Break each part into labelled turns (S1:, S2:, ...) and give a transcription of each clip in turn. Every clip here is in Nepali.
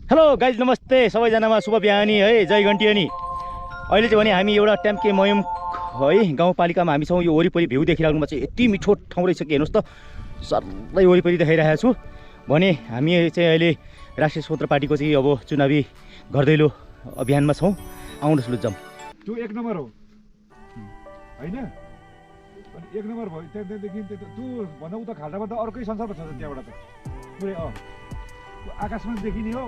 S1: हेलो गाइज नमस्ते सबैजनामा शुभ बिहानी है जय घन्टी अनि अहिले चाहिँ भने हामी एउटा ट्याम्के मयम है गाउँपालिकामा हामी छौँ। यो वरिपरि भ्यू देखिराख्नुमा चाहिँ यति मिठो ठाउँ रहेछ कि हेर्नुहोस् त सबै वरिपरि देखाइरहेको छु भने हामी चाहिँ अहिले राष्ट्रिय स्वतन्त्र पार्टीको चाहिँ अब चुनावी गर्दैलो अभियानमा छौँ। आउनुहोस् लु जाउँ।
S2: त्यो एक नम्बर हो हैन अनि एक नम्बर भयो त्यहाँदेखि त्यो भन्दा उता खाल्डामा त अर्कै संसारमा छ त्यहाँबाट त पुरै आकाशमा देखिने हो।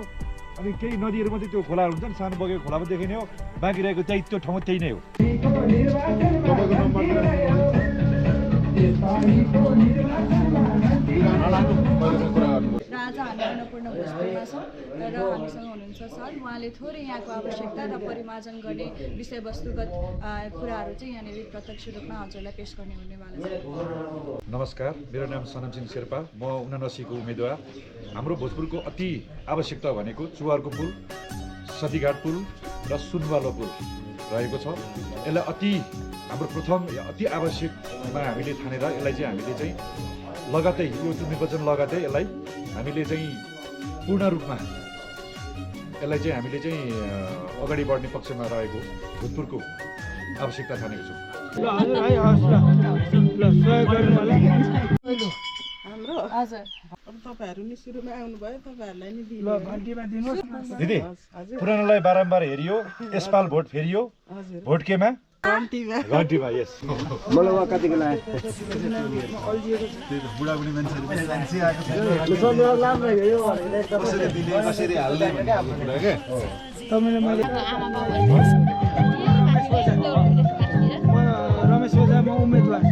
S2: अनि केही नदीहरू मात्रै त्यो खोलाहरू हुन्छ नि सानो बगेको खोलामा देखिने हो। बाँकी रहेको चाहिँ त्यो ठाउँमा त्यही नै हो।
S3: राजा हामी अन्नपूर्ण भोजपुरमा छौँ र हामीसँग हुनुहुन्छ सर। उहाँले थोरै यहाँको आवश्यकता र परिमार्जन गर्ने विषयवस्तुगत कुराहरू चाहिँ यहाँनिर प्रत्यक्ष रूपमा हजुरलाई पेश गर्ने हुनेवाला छ।
S2: नमस्कार, मेरो नाम सनमसिंह शेर्पा, म 79 को उम्मेदवार। हाम्रो भोजपुरको अति आवश्यकता भनेको चुवारको पुल, सतीघाट पुल र सुनवालो पुल रहेको छ। यसलाई हाम्रो प्रथम अति आवश्यकमा हामीले ठानेर यसलाई चाहिँ हामीले चाहिँ लगातार यो निर्वाचन लगातार यसलाई हामीले चाहिँ पूर्ण रूपमा यसलाई चाहिँ हामीले चाहिँ अगाडि बढ्ने पक्षमा रहेको भोजपुरको आवश्यकता ठानेको छौँ। दिदी पुरानोलाई बारम्बार हेरियो, यसपाल भोट फेरियो, भोट केमा? घन्टीमा। यस
S4: मलाई कतिको लाग्यो
S2: बुढाबुढी मान्छेहरू
S4: रमेश ओझा म उम्मेदवार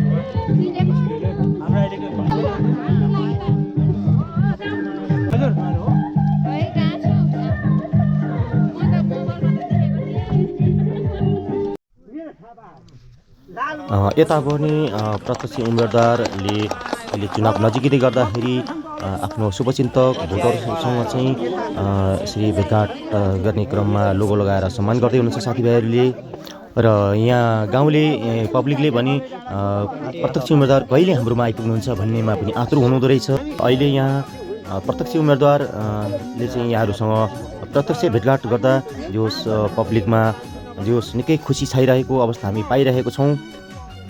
S5: यता पनि प्रत्यक्ष उम्मेदवारले अहिले चुनाव नजिकै गर्दाखेरि आफ्नो शुभचिन्तक भोटरसँग चाहिँ यसरी भेटघाट गर्ने क्रममा लोगो लगाएर सम्मान गर्दै हुनुहुन्छ साथीभाइहरूले। र यहाँ गाउँले पब्लिकले पनि प्रत्यक्ष उम्मेदवार कहिले हाम्रोमा आइपुग्नुहुन्छ भन्नेमा पनि आतुर हुनुहुँदो रहेछ। अहिले यहाँ प्रत्यक्ष उम्मेदवारले चाहिँ यहाँहरूसँग प्रत्यक्ष भेटघाट गर्दा जोस् पब्लिकमा जोस् निकै खुसी छाइरहेको अवस्था हामी पाइरहेको छौँ।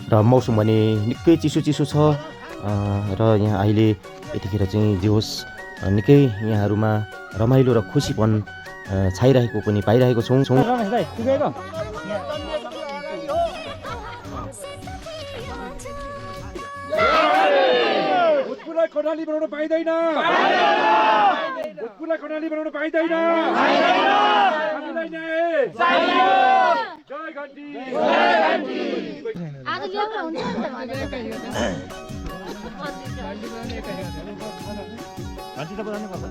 S5: र मौसम भने निकै चिसो छ र यहाँ अहिले यतिखेर चाहिँ जे होस् निकै यहाँहरूमा रमाइलो र खुसीपन छाइरहेको पनि पाइरहेको छौँ।
S2: भोजपुरलाई कर्णाली बनाउन पाइँदैन, भोजपुरलाई कर्णाली बनाउन पाइँदैन। जय घन्टी।
S1: घन्टी त बजाउनै पर्छ।